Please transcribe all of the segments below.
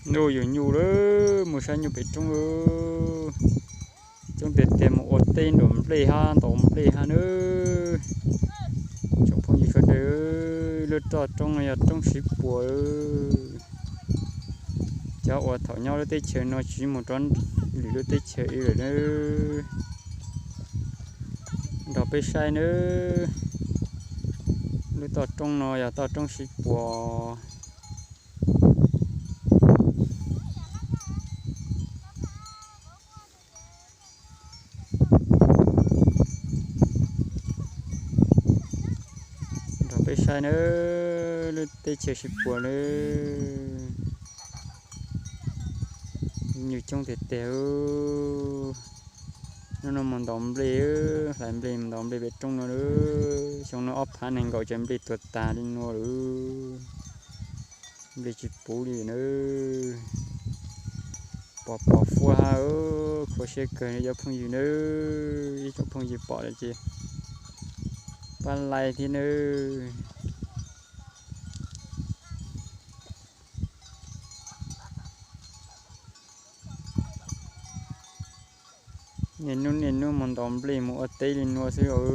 Ntuj, yus nyuj lawm, mus saib nyuj pem roob lawm. Coob tiag tiag, mus ua teb nram nplej hab ntaus nplej hab nawb. Tsoom phooj ywg sawv daws, lub toj roob no yog roob Siv Puas. Cov uas thaum nyob lub teb chaws no tsis mus rau lwm lub teb chaws li lawm nawb, nrog peb saib nawb. Lub toj roob no yog toj roob Siv Puas. Nrog peb saib nawb, lub teb chaws Siv Puas nawb. Nyuj coob tiag tiag. Hnub no mus ntaus nplej, hlais nplej mus ntaus nplej pem roob no lawm. Xyoo no ob phav nees nkaum ces nplej tuag tag li no lawm. Nplej tsis puv li nawb. Pos pos fuab hab, khuv siab kawg li cov phooj ywg nawb. Ib tsoom phooj ywg pom lawm ces pab like thiab nawb. Niaj hnub niaj hnub mus ntaus nplej mus ua teb li no xwb os.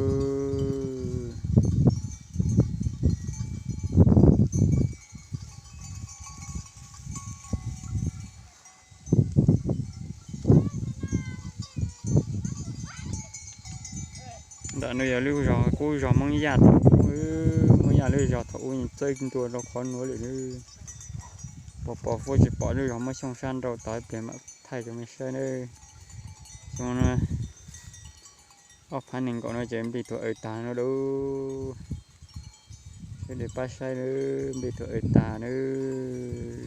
Ntawm no yog lub zos qub, zog Hmoob Yaj thaum ub, Hmoob Yaj lub zos thaum ub txawb ntua rau qhov nuav lawm. Pos pos fuab tsis pom lub zos Hmoob Xyooj sab nraud, tos ib pliag mam thaij rau mej saib nawb. Xyoo no ob phav nees nkaum no ces nplej tuag aws tag no lauj. Sawv daws pab saib nawb, nplej tuag aws tag nawb.